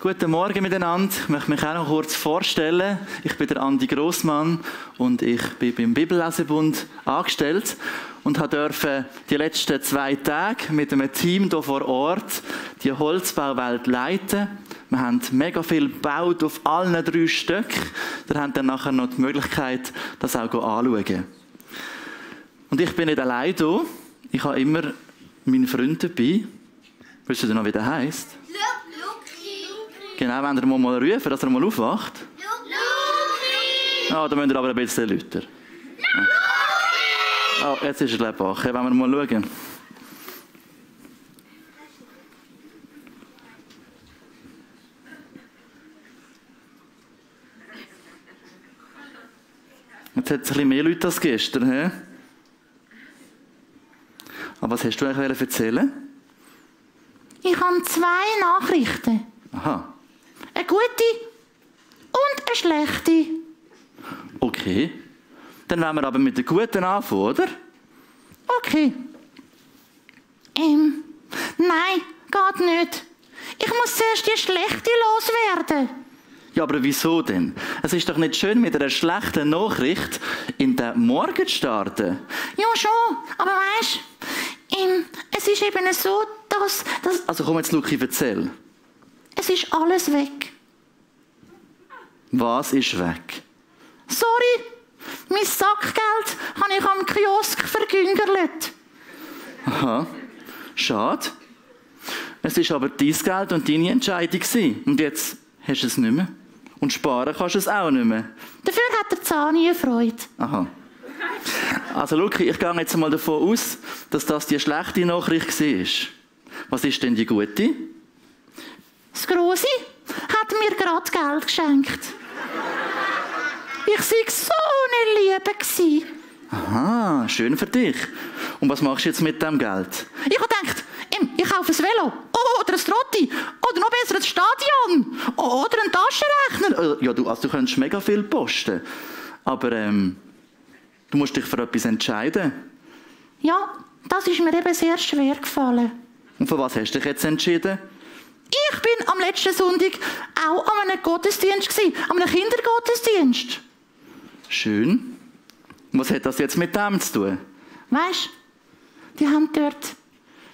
Guten Morgen miteinander. Ich möchte mich auch noch kurz vorstellen. Ich bin der Andi Grossmann und ich bin beim Bibellesebund angestellt und durfte die letzten 2 Tage mit einem Team hier vor Ort die Holzbauwelt leiten. Wir haben mega viel gebaut auf allen 3 Stöcken. Wir haben dann nachher noch die Möglichkeit, das auch anzuschauen. Und ich bin nicht allein hier. Ich habe immer meinen Freund dabei. Wisst ihr noch, wie der heisst? Genau, wenn ihr mal rufen, dass er mal aufwacht. Ah, da müsst ihr aber ein bisschen lauter. Oh, jetzt ist er wach. Wenn wir mal schauen. Jetzt hat es ein bisschen mehr Leute als gestern. He? Aber was hast du eigentlich erzählen? Ich habe 2 Nachrichten. Aha. Eine gute und eine schlechte. Okay. Dann wollen wir aber mit der guten anfangen, oder? Okay. Nein, geht nicht. Ich muss zuerst die schlechte loswerden. Ja, aber wieso denn? Es ist doch nicht schön, mit einer schlechten Nachricht in den Morgen zu starten. Ja, schon. Aber weisst, es ist eben so, dass... Also komm jetzt, Luki, erzähl. Es ist alles weg. Was ist weg? Sorry, mein Sackgeld habe ich am Kiosk vergüngerlet. Aha, schade. Es war aber dein Geld und deine Entscheidung. Und jetzt hast du es nicht mehr. Und sparen kannst du es auch nicht mehr. Dafür hat der Zahni Freude. Aha. Also Luki, ich gehe jetzt mal davon aus, dass das die schlechte Nachricht war. Was ist denn die gute? Das Grosse hat mir gerade Geld geschenkt. Ich war so eine Liebe gewesen. Aha, schön für dich. Und was machst du jetzt mit dem Geld? Ich habe gedacht, ich kaufe ein Velo oder ein Trotti oder noch besser ein Stadion oder einen Taschenrechner. Ja, du könntest mega viel posten. Aber du musst dich für etwas entscheiden. Ja, das ist mir eben sehr schwer gefallen. Und für was hast du dich jetzt entschieden? Ich bin am letzten Sonntag auch an einem Gottesdienst gewesen, an einem Kindergottesdienst. Schön. Und was hat das jetzt mit dem zu tun? Weisst, die haben dort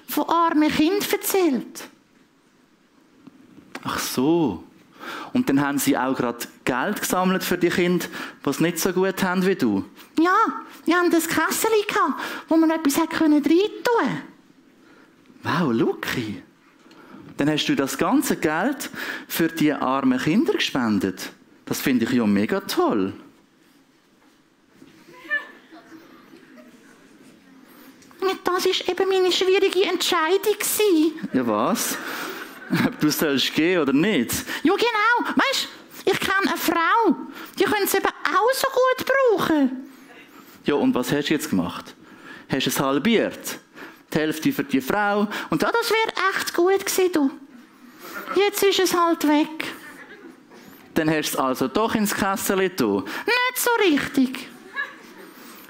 von armen Kindern erzählt. Ach so. Und dann haben sie auch gerade Geld gesammelt für die Kinder, die es nicht so gut haben wie du. Ja, die haben das Kässeli gehabt, wo man etwas reintun konnte. Wow, Luki. Dann hast du das ganze Geld für die armen Kinder gespendet. Das finde ich ja mega toll. Und das war eben meine schwierige Entscheidung. Ja, was? Ob du sollst gehen oder nicht? Ja, genau. Weisst, ich kenne eine Frau, die könnte es eben auch so gut brauchen. Ja, und was hast du jetzt gemacht? Hast du es halbiert? Die Hälfte für die Frau und ja, das wäre echt gut gewesen, du. Jetzt ist es halt weg. Dann hast du es also doch ins Kässeli getan? Nicht so richtig.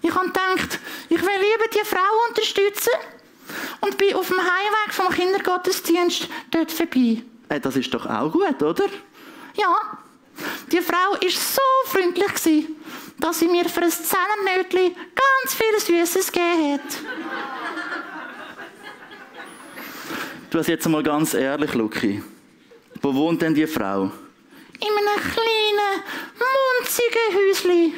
Ich habe gedacht, ich will lieber die Frau unterstützen und bin auf dem Heimweg vom Kindergottesdienst dort vorbei. Das ist doch auch gut, oder? Ja. Die Frau war so freundlich, dass sie mir für ein Zehnernnötchen ganz viel Süßes gegeben hat. Du hast jetzt mal ganz ehrlich, Luki. Wo wohnt denn die Frau? In einem kleinen, munzigen Häuschen.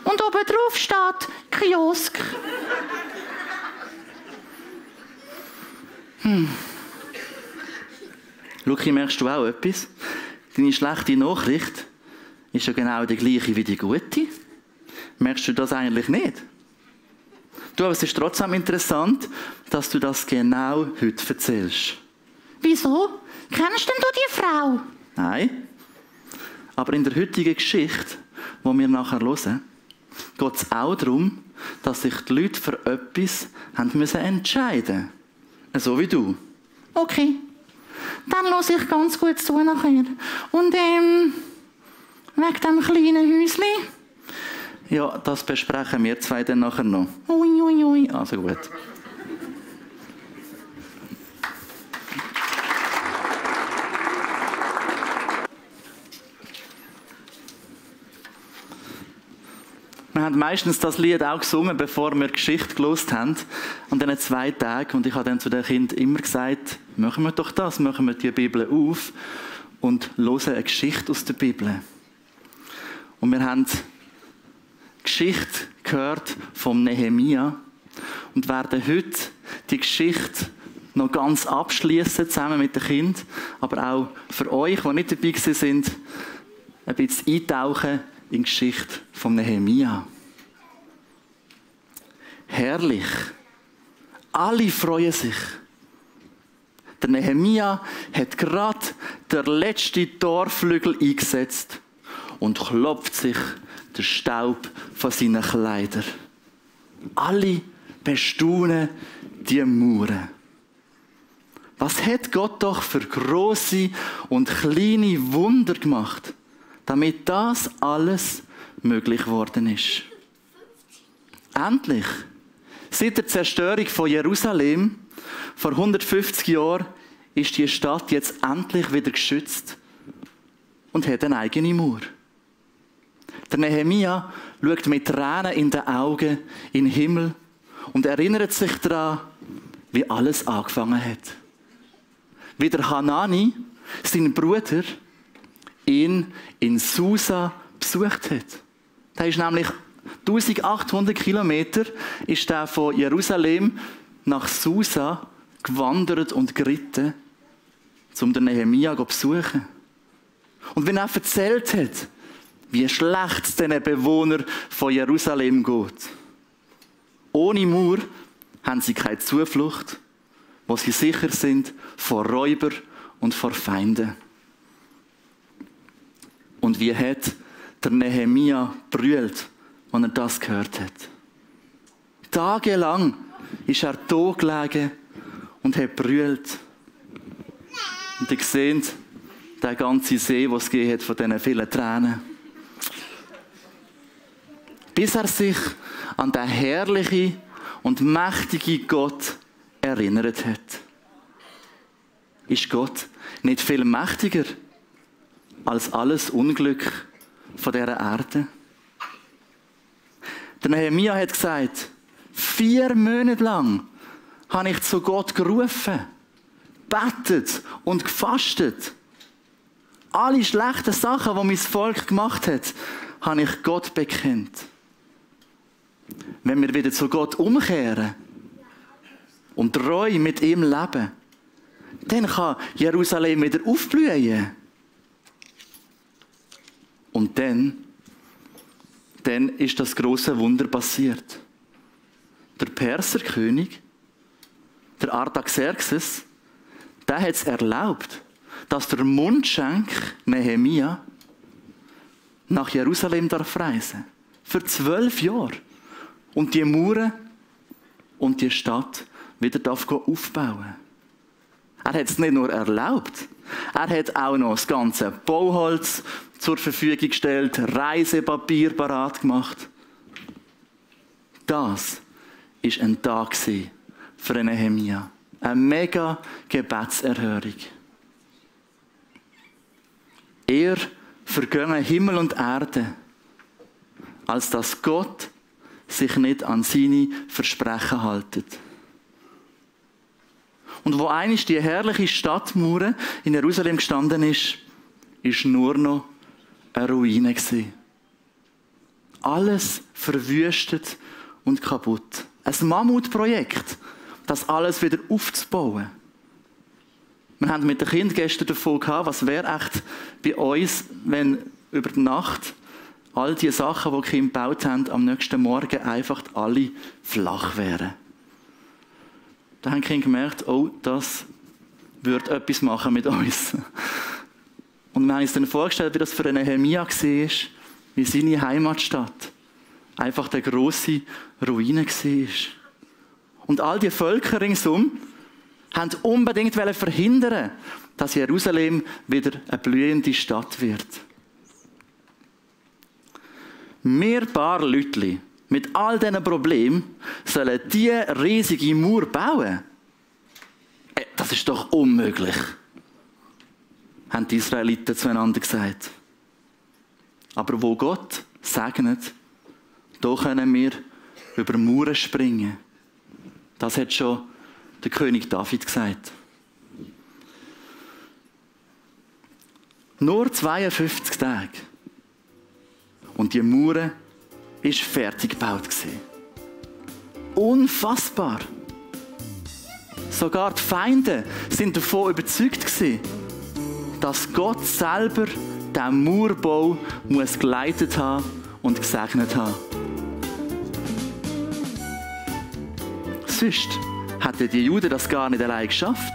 Und oben drauf steht Kiosk. Luki, merkst du auch etwas? Deine schlechte Nachricht ist ja genau die gleiche wie die gute. Merkst du das eigentlich nicht? Du, aber es ist trotzdem interessant, dass du das genau heute erzählst. Wieso? Kennst denn du die Frau? Nein. Aber in der heutigen Geschichte, die wir nachher hören, geht es auch darum, dass sich die Leute für etwas entscheiden müssen. So wie du. Okay. Dann höre ich ganz gut zu nachher. Und wegen dem kleinen Häuschen? Ja, das besprechen wir 2 dann nachher noch. Ui, ui, ui. Also gut. haben meistens das Lied auch gesungen, bevor wir Geschichte gehört haben, an diesen 2 Tagen. Und ich habe dann zu den Kindern immer gesagt, machen wir doch das, machen wir die Bibel auf und hören eine Geschichte aus der Bibel. Und wir haben Geschichte gehört vom Nehemia und werden heute die Geschichte noch ganz abschließen, zusammen mit den Kindern, aber auch für euch, die nicht dabei sind, ein bisschen eintauchen in die Geschichte vom Nehemia. Herrlich. Alle freuen sich. Der Nehemia hat gerade den letzten Torflügel eingesetzt und klopft sich den Staub von seinen Kleidern. Alle bestaunen die Mauern. Was hat Gott doch für grosse und kleine Wunder gemacht, damit das alles möglich geworden ist. Endlich, seit der Zerstörung von Jerusalem vor 150 Jahren, ist die Stadt jetzt endlich wieder geschützt und hat eine eigene Mauer. Der Nehemia schaut mit Tränen in den Augen in den Himmel und erinnert sich daran, wie alles angefangen hat. Wie der Hanani, sein Bruder, ihn in Susa besucht hat. Der ist nämlich 1800 Kilometer ist er von Jerusalem nach Susa gewandert und geritten, um den Nehemia zu besuchen. Und wenn er erzählt hat, wie schlecht es den Bewohnern von Jerusalem geht. Ohne Mauer haben sie keine Zuflucht, wo sie sicher sind vor Räubern und vor Feinden. Und wie hat der Nehemia brüllt, als er das gehört hat. Tagelang ist er da gelegen und hat brüllt. Und ihr seht den ganzen See, den es gegeben hat von diesen vielen Tränen. Bis er sich an den herrlichen und mächtigen Gott erinnert hat. Ist Gott nicht viel mächtiger als alles Unglück von dieser Erde? Der Nehemia hat gesagt, 4 Monate lang habe ich zu Gott gerufen, gebetet und gefastet. Alle schlechten Sachen, die mein Volk gemacht hat, habe ich Gott bekennt. Wenn wir wieder zu Gott umkehren und treu mit ihm leben, dann kann Jerusalem wieder aufblühen. Und dann ist das große Wunder passiert. Der Perserkönig, der Artaxerxes, der hat es erlaubt, dass der Mundschenk Nehemia nach Jerusalem darf reisen. Für 12 Jahre. Und die Mauern und die Stadt wieder aufbauen. Er hat es nicht nur erlaubt, er hat auch noch das ganze Bauholz zur Verfügung gestellt, Reisepapier parat gemacht. Das war ein Tag für Nehemia. Eine mega Gebetserhörung. Eher vergehen Himmel und Erde, als dass Gott sich nicht an seine Versprechen haltet. Und wo einst die herrliche Stadtmauer in Jerusalem gestanden ist, ist nur noch eine Ruine gewesen. Alles verwüstet und kaputt. Ein Mammutprojekt, das alles wieder aufzubauen. Wir haben mit den Kindern gestern davon gehabt, was wäre echt bei uns, wenn über die Nacht all die Sachen, die die Kinder gebaut haben, am nächsten Morgen einfach alle flach wären. Da haben die Kinder gemerkt, oh, das würde etwas machen mit uns. Und wir haben uns dann vorgestellt, wie das für Nehemia war, wie seine Heimatstadt einfach der grosse Ruine war. Und all die Völker ringsum haben unbedingt verhindern, dass Jerusalem wieder eine blühende Stadt wird. Wir paar Leute mit all diesen Problemen sollen diese riesige Mauer bauen? Das ist doch unmöglich, haben die Israeliten zueinander gesagt. Aber wo Gott segnet, hier können wir über Mauern springen. Das hat schon der König David gesagt. Nur 52 Tage. Und die Mauer war fertig gebaut. Unfassbar. Sogar die Feinde sind davon überzeugt, dass Gott selber diesen Mauerbau geleitet haben und gesegnet haben. Sonst hätten die Juden das gar nicht allein geschafft.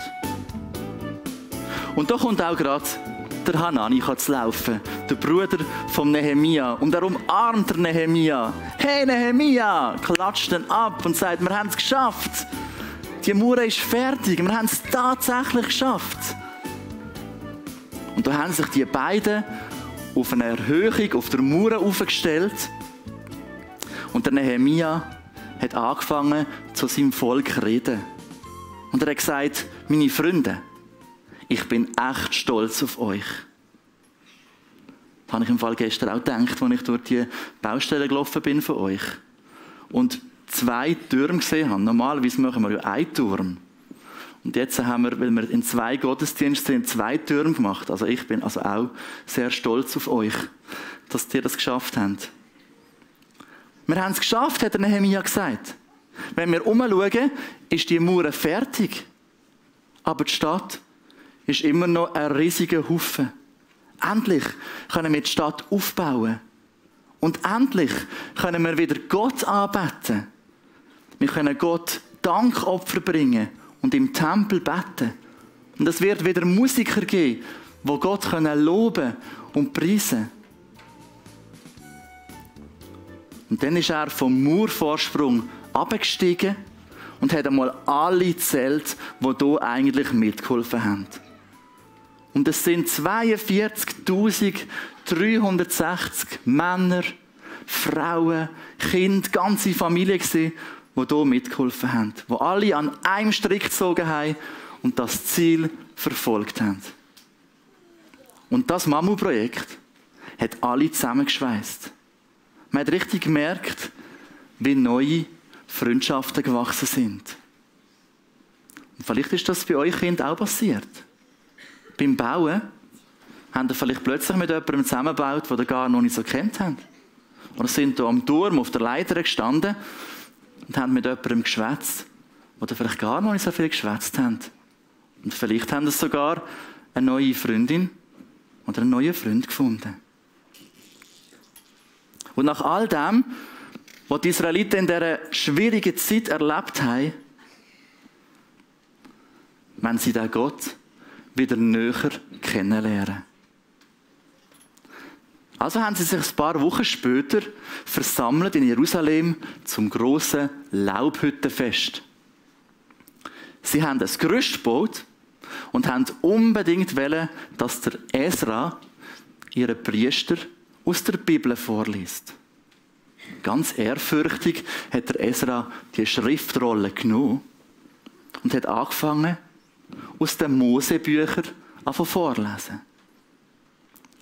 Und da kommt auch gerade der Hanani zu laufen, der Bruder von Nehemia. Und er umarmt Nehemia. Hey Nehemia! Klatscht ihn ab und sagt, wir haben es geschafft. Die Mauer ist fertig, wir haben es tatsächlich geschafft. Und da haben sich die beiden auf eine Erhöhung auf der Mauer aufgestellt. Und der Nehemia hat angefangen, zu seinem Volk zu reden. Und er hat gesagt, meine Freunde, ich bin echt stolz auf euch. Das habe ich im Fall gestern auch gedacht, als ich durch die Baustelle gelaufen bin von euch. Und 2 Türme gesehen habe. Normalerweise machen wir ja einen Turm. Und jetzt haben wir, weil wir in 2 Gottesdiensten sind, 2 Türme gemacht. Also ich bin also auch sehr stolz auf euch, dass ihr das geschafft habt. Wir haben es geschafft, hat der Nehemia gesagt. Wenn wir umschauen, ist die Mauer fertig. Aber die Stadt ist immer noch ein riesiger Haufen. Endlich können wir die Stadt aufbauen. Und endlich können wir wieder Gott anbeten. Wir können Gott Dankopfer bringen und im Tempel beten. Und es wird wieder Musiker geben, die Gott loben und preisen. Und dann ist er vom Mauervorsprung abgestiegen und hat einmal alle gezählt, die hier eigentlich mitgeholfen haben. Und es sind 42.360 Männer, Frauen, Kinder, ganze Familie gewesen, die hier mitgeholfen haben. Die alle an einem Strick gezogen haben und das Ziel verfolgt haben. Und das Mammutprojekt hat alle zusammengeschweißt. Man hat richtig gemerkt, wie neue Freundschaften gewachsen sind. Und vielleicht ist das bei euch Kind auch passiert. Beim Bauen habt ihr vielleicht plötzlich mit jemandem zusammengebaut, den ihr gar noch nicht so kennt habt. Oder sind hier am Turm auf der Leiter gestanden und haben mit jemandem geschwätzt, wo ihr vielleicht gar noch nicht so viel geschwätzt habt. Und vielleicht haben ihr sogar eine neue Freundin oder einen neuen Freund gefunden. Und nach all dem, was die Israeliten in dieser schwierigen Zeit erlebt haben, wenn sie den Gott wieder näher kennenlernen. Also haben sie sich ein paar Wochen später versammelt in Jerusalem zum grossen Laubhüttenfest. Sie haben ein Gerüst gebaut und haben unbedingt wollen, dass der Esra, ihre Priester, aus der Bibel vorliest. Ganz ehrfürchtig hat der Esra die Schriftrolle genommen und hat angefangen, aus den Mosebüchern vorlesen.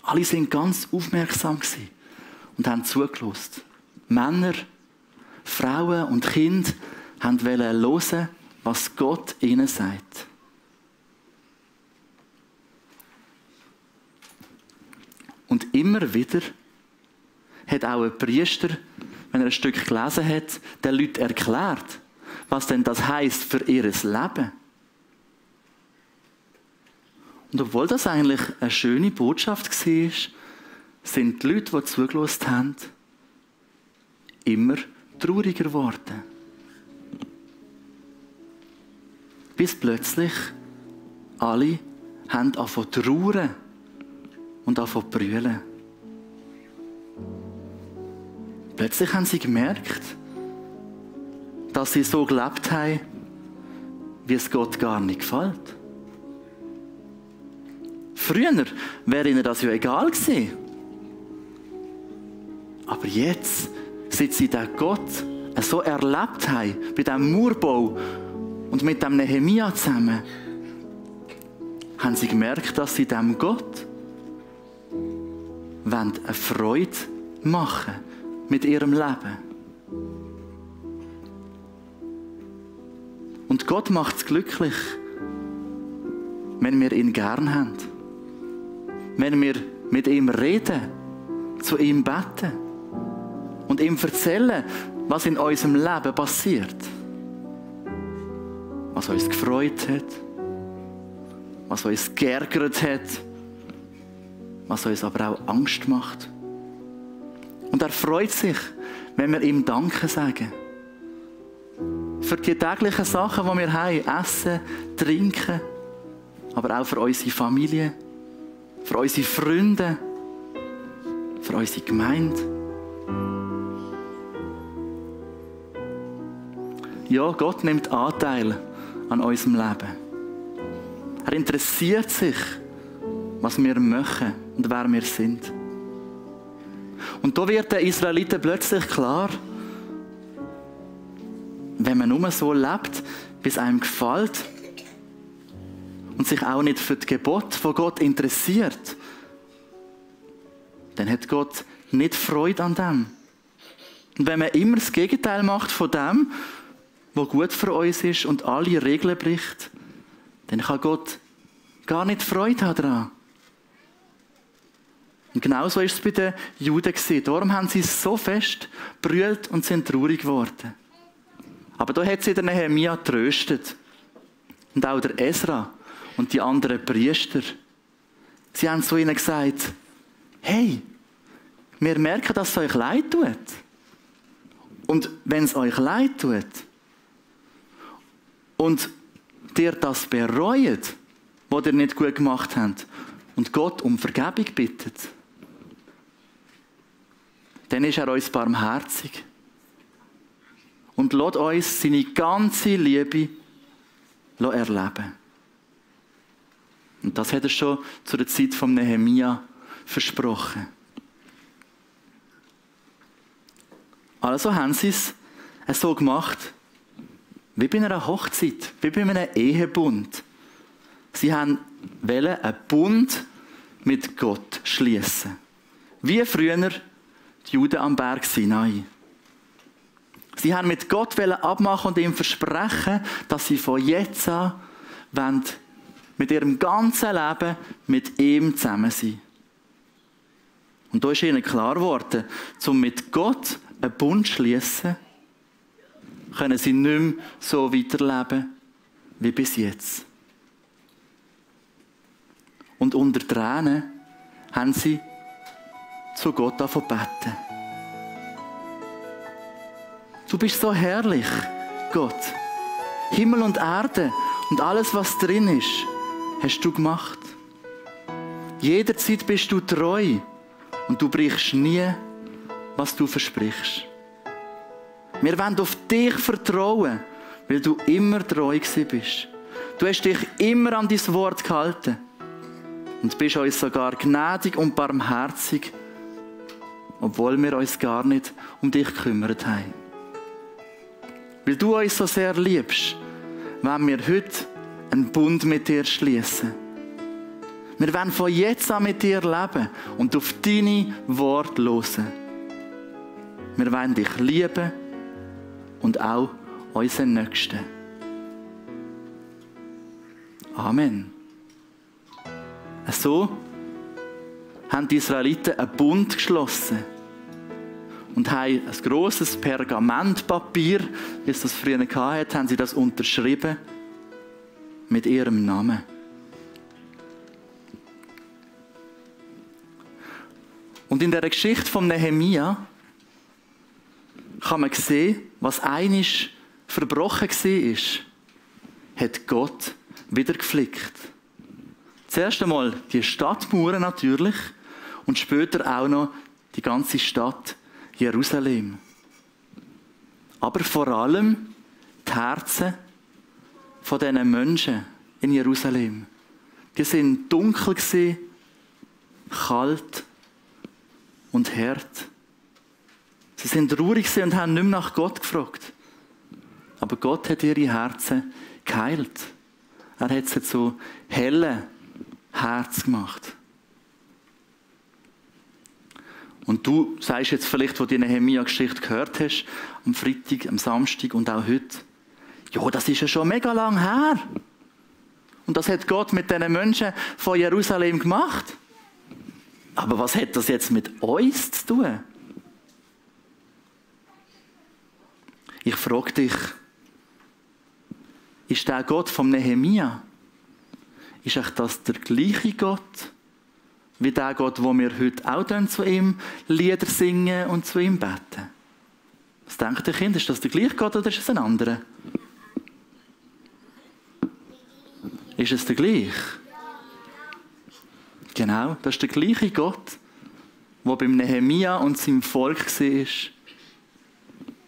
Alle sind ganz aufmerksam gewesen und haben zugelassen. Männer, Frauen und Kinder wollten hören, was Gott ihnen sagt. Und immer wieder hat auch ein Priester, wenn er ein Stück gelesen hat, den Leuten erklärt, was denn das heisst für ihr Leben. Und obwohl das eigentlich eine schöne Botschaft war, sind die Leute, die zugelassen haben, immer trauriger geworden. Bis plötzlich alle haben angefangen zu trauern und angefangen zu brüllen. Plötzlich haben sie gemerkt, dass sie so gelebt haben, wie es Gott gar nicht gefällt. Früher wäre ihnen das ja egal gewesen. Aber jetzt, seit sie den Gott so erlebt haben, bei diesem Mauerbau und mit dem Nehemia zusammen, haben sie gemerkt, dass sie dem Gott eine Freude machen mit ihrem Leben. Und Gott macht es glücklich, wenn wir ihn gern haben. Wenn wir mit ihm reden, zu ihm beten und ihm erzählen, was in unserem Leben passiert. Was uns gefreut hat, was uns geärgert hat, was uns aber auch Angst macht. Und er freut sich, wenn wir ihm Danke sagen. Für die täglichen Sachen, die wir haben, essen, trinken, aber auch für unsere Familie, für unsere Freunde, für unsere Gemeinde. Ja, Gott nimmt Anteil an unserem Leben. Er interessiert sich, was wir machen und wer wir sind. Und da wird den Israeliten plötzlich klar, wenn man nur so lebt, wie es einem gefällt und sich auch nicht für die Gebote von Gott interessiert, dann hat Gott nicht Freude an dem. Und wenn man immer das Gegenteil macht von dem, was gut für uns ist und alle Regeln bricht, dann kann Gott gar nicht Freude haben daran. Und genauso ist es bei den Juden gewesen. Darum haben sie so fest brüllt und sind traurig geworden. Aber da hat sie der Nehemia tröstet. Und auch der Esra und die anderen Priester. Sie haben zu ihnen gesagt, hey, wir merken, dass es euch leid tut. Und wenn es euch leid tut und ihr das bereut, was ihr nicht gut gemacht habt, und Gott um Vergebung bittet, dann ist er uns barmherzig und lässt uns seine ganze Liebe erleben. Und das hat er schon zu der Zeit von Nehemia versprochen. Also haben sie es so gemacht, wie bei einer Hochzeit, wie bei einem Ehebund. Sie wollten einen Bund mit Gott schließen. Wie früher die Juden am Berg Sinai. Sie haben mit Gott abmachen und ihm versprechen, dass sie von jetzt an mit ihrem ganzen Leben mit ihm zusammen sein. Und da ist ihnen klar geworden, um mit Gott einen Bund zu schließen, können sie nicht mehr so weiterleben wie bis jetzt. Und unter Tränen haben sie zu Gott beten. Du bist so herrlich, Gott. Himmel und Erde und alles, was drin ist, hast du gemacht. Jederzeit bist du treu und du brichst nie, was du versprichst. Wir wollen auf dich vertrauen, weil du immer treu bist. Du hast dich immer an dein Wort gehalten und bist uns sogar gnädig und barmherzig, obwohl wir uns gar nicht um dich gekümmert haben. Weil du uns so sehr liebst, wollen wir heute einen Bund mit dir schließen. Wir wollen von jetzt an mit dir leben und auf deine Worte hören. Wir wollen dich lieben und auch unseren Nächsten. Amen. So haben die Israeliten einen Bund geschlossen und haben ein grosses Pergamentpapier, wie es das früher hatte, haben sie das unterschrieben mit ihrem Namen. Und in der Geschichte von Nehemia kann man sehen, was einisch verbrochen war, hat Gott wieder geflickt. Zuerst einmal die Stadtmauern natürlich und später auch noch die ganze Stadt Jerusalem. Aber vor allem die Herzen von diesen Menschen in Jerusalem. Die sind dunkel gewesen, kalt und hart. Sie sind traurig und haben nicht mehr nach Gott gefragt. Aber Gott hat ihre Herzen geheilt. Er hat sie zu hellen Herz gemacht. Und du sagst jetzt vielleicht, wo du die Nehemia-Geschichte gehört hast, am Freitag, am Samstag und auch heute, Ja, das ist ja schon mega lang her. Und das hat Gott mit diesen Menschen von Jerusalem gemacht. Aber was hat das jetzt mit uns zu tun? Ich frage dich, ist der Gott vom Nehemia, ist echt das der gleiche Gott, wie der Gott, wo wir heute auch zu ihm Lieder singen und zu ihm beten? Was denkt ihr, Kind? Ist das der gleiche Gott oder ist es ein anderer? Ist es der gleiche? Genau, das ist der gleiche Gott, der beim Nehemia und seinem Volk war,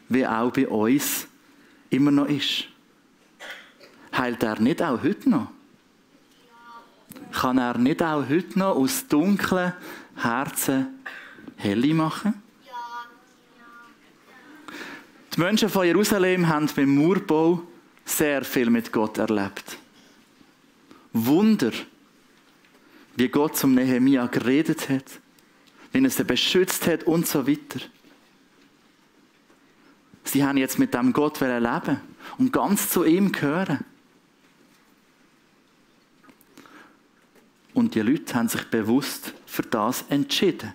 wie auch bei uns immer noch ist. Heilt er nicht auch heute noch? Kann er nicht auch heute noch aus dunklen Herzen helle machen? Die Menschen von Jerusalem haben beim Mauerbau sehr viel mit Gott erlebt. Wunder, wie Gott zum Nehemia geredet hat, wie er sie beschützt hat und so weiter. Sie haben jetzt mit dem Gott leben und ganz zu ihm gehören. Und die Leute haben sich bewusst für das entschieden.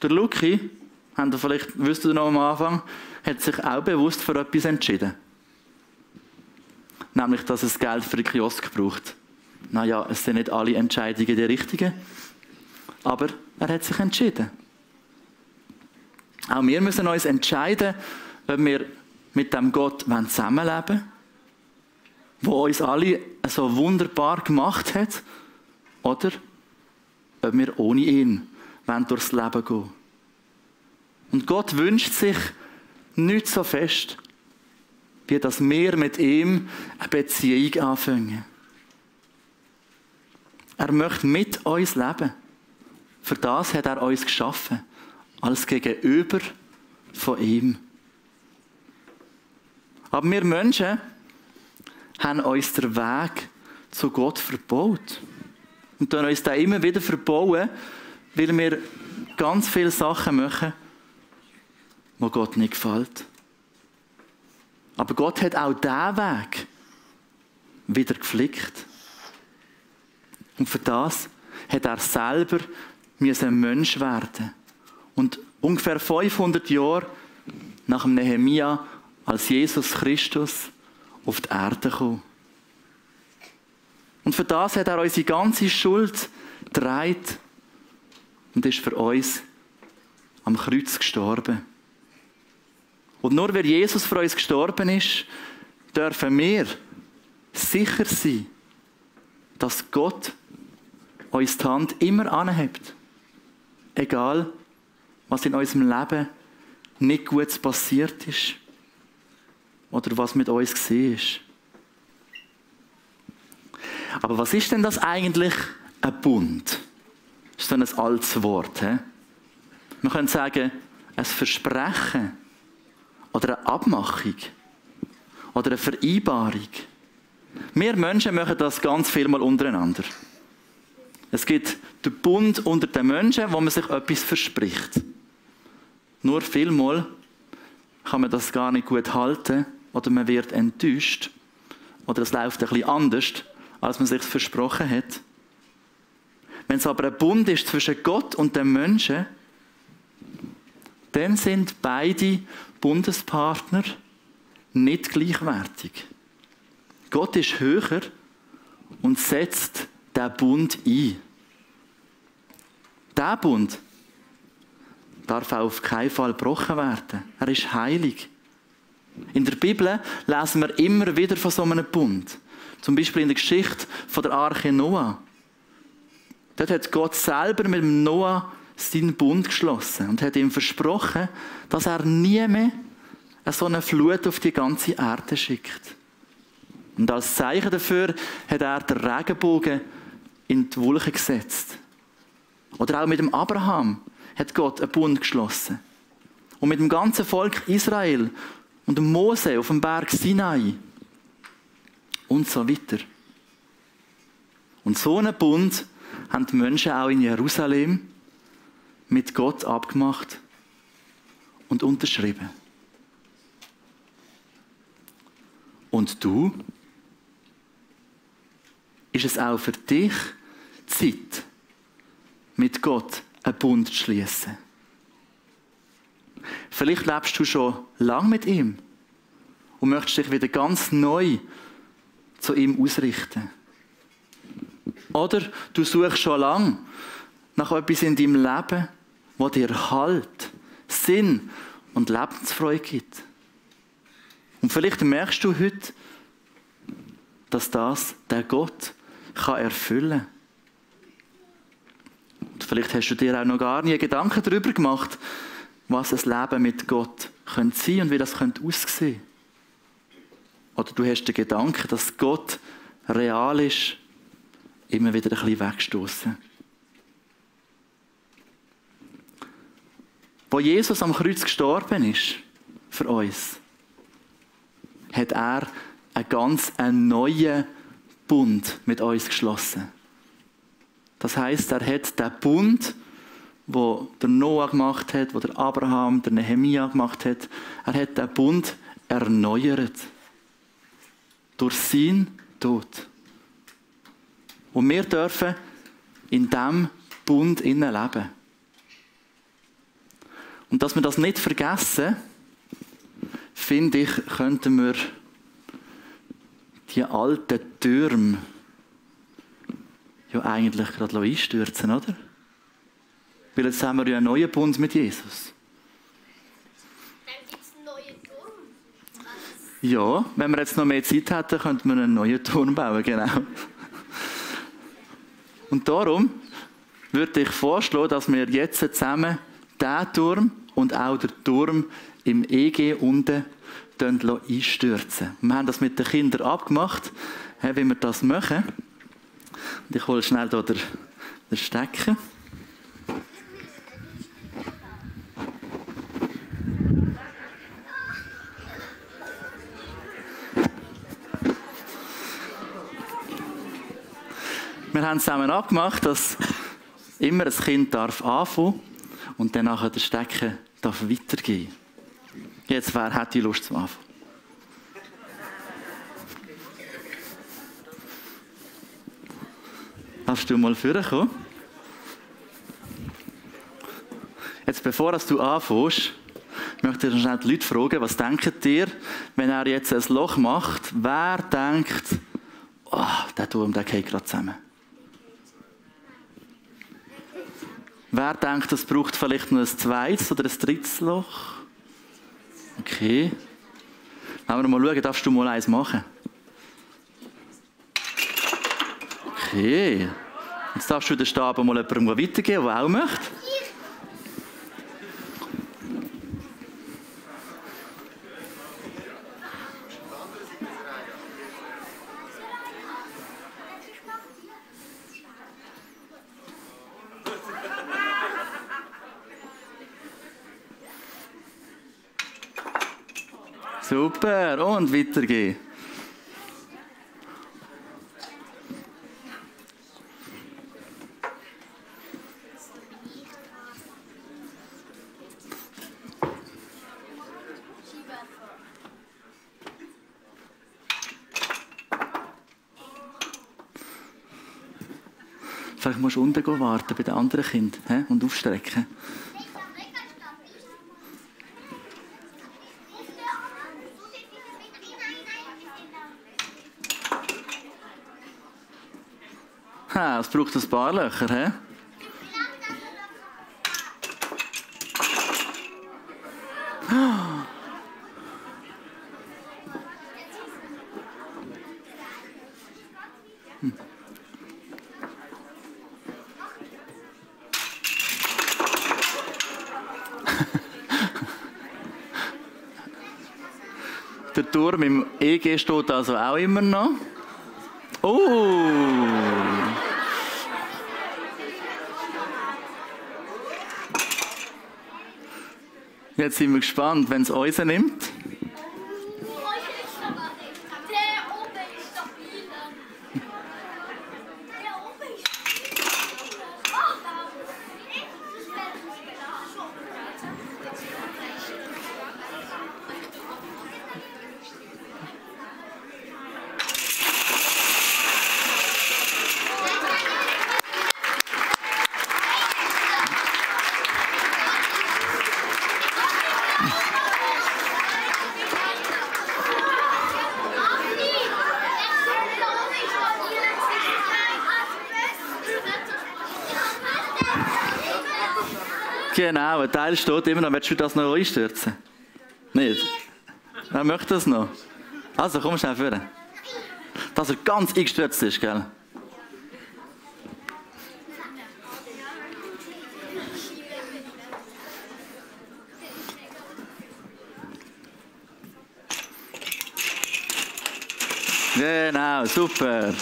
Der Luki, wisst ihr noch am Anfang, hat sich auch bewusst für etwas entschieden. Nämlich, dass es Geld für den Kiosk braucht. Naja, es sind nicht alle Entscheidungen die richtigen, aber er hat sich entschieden. Auch wir müssen uns entscheiden, ob wir mit dem Gott zusammenleben wollen, der uns alle so wunderbar gemacht hat, oder ob wir ohne ihn durchs Leben gehen. Und Gott wünscht sich nicht so fest, wie dass wir mit ihm eine Beziehung anfangen. Er möchte mit uns leben. Für das hat er uns geschaffen. Als Gegenüber von ihm. Aber wir Menschen haben uns den Weg zu Gott verbaut. Und tun uns da immer wieder verbauen, weil wir ganz viele Sachen machen, die Gott nicht gefällt. Aber Gott hat auch diesen Weg wieder geflickt. Und für das hat er selber ein Mensch werden. Und ungefähr 500 Jahre nach dem Nehemia als Jesus Christus auf die Erde kam. Und für das hat er unsere ganze Schuld getragen und ist für uns am Kreuz gestorben. Und nur weil Jesus für uns gestorben ist, dürfen wir sicher sein, dass Gott uns die Hand immer anhebt. Egal, was in unserem Leben nicht Gutes passiert ist oder was mit uns geschehen ist. Aber was ist denn das eigentlich ein Bund? Das ist so ein altes Wort. He? Man könnte sagen, ein Versprechen oder eine Abmachung oder eine Vereinbarung. Wir Menschen machen das ganz viel mal untereinander. Es gibt den Bund unter den Menschen, wo man sich etwas verspricht. Nur vielmal kann man das gar nicht gut halten oder man wird enttäuscht oder es läuft ein bisschen anders, als man sich versprochen hat. Wenn es aber ein Bund ist zwischen Gott und den Menschen, dann sind beide Bundespartner nicht gleichwertig. Gott ist höher und setzt den Bund ein. Der Bund darf auch auf keinen Fall gebrochen werden. Er ist heilig. In der Bibel lesen wir immer wieder von so einem Bund. Zum Beispiel in der Geschichte von der Arche Noah. Dort hat Gott selber mit dem Noah seinen Bund geschlossen und hat ihm versprochen, dass er nie mehr so eine Flut auf die ganze Erde schickt. Und als Zeichen dafür hat er den Regenbogen in die Wolken gesetzt. Oder auch mit dem Abraham hat Gott einen Bund geschlossen. Und mit dem ganzen Volk Israel und dem Mose auf dem Berg Sinai. Und so weiter. Und so einen Bund haben die Menschen auch in Jerusalem mit Gott abgemacht und unterschrieben. Und du? Ist es auch für dich Zeit, mit Gott einen Bund zu schließen? Vielleicht lebst du schon lange mit ihm und möchtest dich wieder ganz neu zu ihm ausrichten. Oder du suchst schon lange nach etwas in deinem Leben, das dir Halt, Sinn und Lebensfreude gibt. Und vielleicht merkst du heute, dass das der Gott erfüllen kann. Und vielleicht hast du dir auch noch gar nie Gedanken darüber gemacht, was ein Leben mit Gott sein könnte und wie das aussehen könnte. Oder du hast den Gedanken, dass Gott real ist, immer wieder ein bisschen wegstoßen. Wo Jesus am Kreuz gestorben ist, für uns, hat er einen ganz neuen Bund mit uns geschlossen. Das heisst, er hat den Bund, wo der Noah gemacht hat, wo der Abraham, der Nehemia gemacht hat, er hat den Bund erneuert. Durch seinen Tod. Und wir dürfen in diesem Bund leben. Und dass wir das nicht vergessen, finde ich, könnten wir die alten Türme ja eigentlich gerade einstürzen, oder? Weil jetzt haben wir ja einen neuen Bund mit Jesus. Dann gibt es einen neuen Turm. Ja, wenn wir jetzt noch mehr Zeit hätten, könnten wir einen neuen Turm bauen, genau. Und darum würde ich vorschlagen, dass wir jetzt zusammen diesen Turm und auch den Turm im EG unten einstürzen. Wir haben das mit den Kindern abgemacht, wie wir das machen. Und ich hole schnell hier den Stecker. Wir haben zusammen abgemacht, dass immer ein Kind anfangen darf und dann nachher der Stecker weitergehen darf. Jetzt, wer hat die Lust zum Anfangen? Darfst du mal vorkommen? Jetzt, bevor du anfängst, möchte ich schnell die Leute fragen, was denkt ihr, wenn er jetzt ein Loch macht, wer denkt, oh, der Turm, der geht gerade zusammen? Wer denkt, es braucht vielleicht noch ein zweites oder ein drittes Loch? Okay. Wenn wir mal schauen, darfst du mal eins machen? Okay. Jetzt darfst du den Stab mal jemandem weitergeben, der auch möchte. Super, und weitergehen. Vielleicht musst du unten warten bei den anderen Kindern und aufstrecken. Es braucht ein paar Löcher, hä? Der Turm im EG steht also auch immer noch. Oh! Jetzt sind wir gespannt, wenn es uns nimmt. Der oben ist stabiler. Der oben ist Genau, ein Teil steht immer noch. Willst du das noch einstürzen? Nicht? Wer möchte das noch? Also, komm schnell vor. Dass er ganz eingestürzt ist, gell? Genau, super.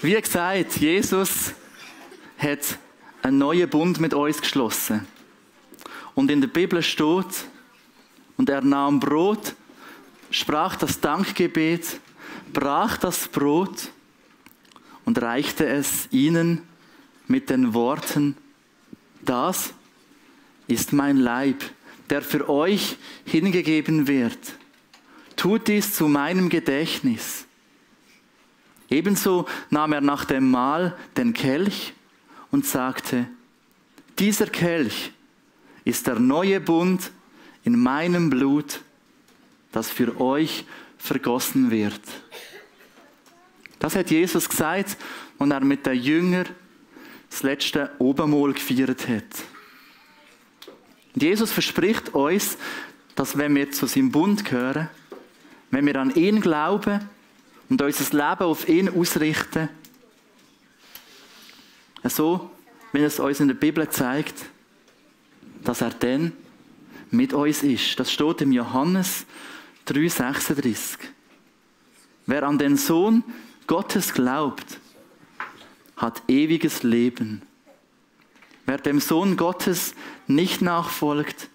Wie gesagt, Jesus hat einen neuen Bund mit uns geschlossen. Und in der Bibel steht, und er nahm Brot, sprach das Dankgebet, brach das Brot und reichte es ihnen mit den Worten, das ist mein Leib, der für euch hingegeben wird. Tut dies zu meinem Gedächtnis. Ebenso nahm er nach dem Mahl den Kelch und sagte, dieser Kelch ist der neue Bund in meinem Blut, das für euch vergossen wird. Das hat Jesus gesagt, als er mit den Jüngern das letzte Abendmahl gefeiert hat. Und Jesus verspricht uns, dass wenn wir zu seinem Bund gehören, wenn wir an ihn glauben und unser Leben auf ihn ausrichten, so, wie es uns in der Bibel zeigt, dass er dann mit uns ist. Das steht im Johannes 3,36. Wer an den Sohn Gottes glaubt, hat ewiges Leben. Wer dem Sohn Gottes nicht nachfolgt,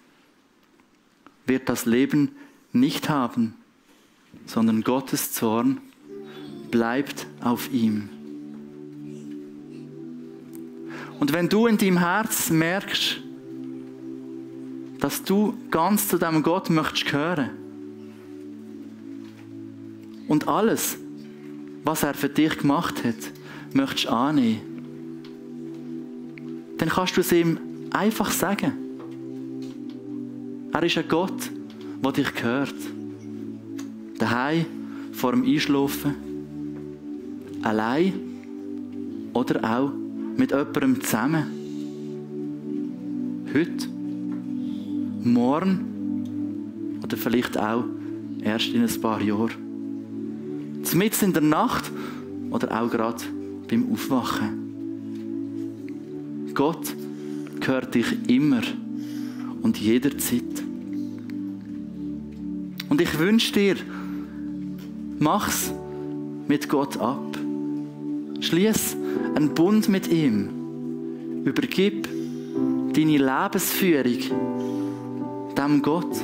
wird das Leben nicht haben, sondern Gottes Zorn bleibt auf ihm. Und wenn du in deinem Herz merkst, dass du ganz zu diesem Gott möchtest gehören und alles, was er für dich gemacht hat, möchtest annehmen, dann kannst du es ihm einfach sagen. Er ist ein Gott, der dich gehört. Daheim, vor dem Einschlafen, allein oder auch mit jemandem zusammen. Heute, morgen oder vielleicht auch erst in ein paar Jahren. Mitten in der Nacht oder auch gerade beim Aufwachen. Gott gehört dich immer und jederzeit. Und ich wünsche dir, mach's mit Gott ab. Schließ einen Bund mit ihm. Übergib deine Lebensführung dem Gott,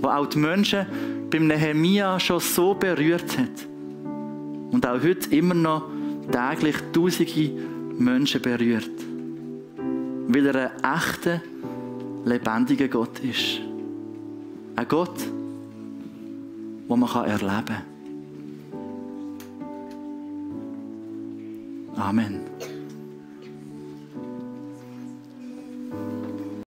der auch die Menschen beim Nehemia schon so berührt hat und auch heute immer noch täglich tausende Menschen berührt. Weil er ein echter, lebendiger Gott ist. Ein Gott, den man erleben kann. Amen.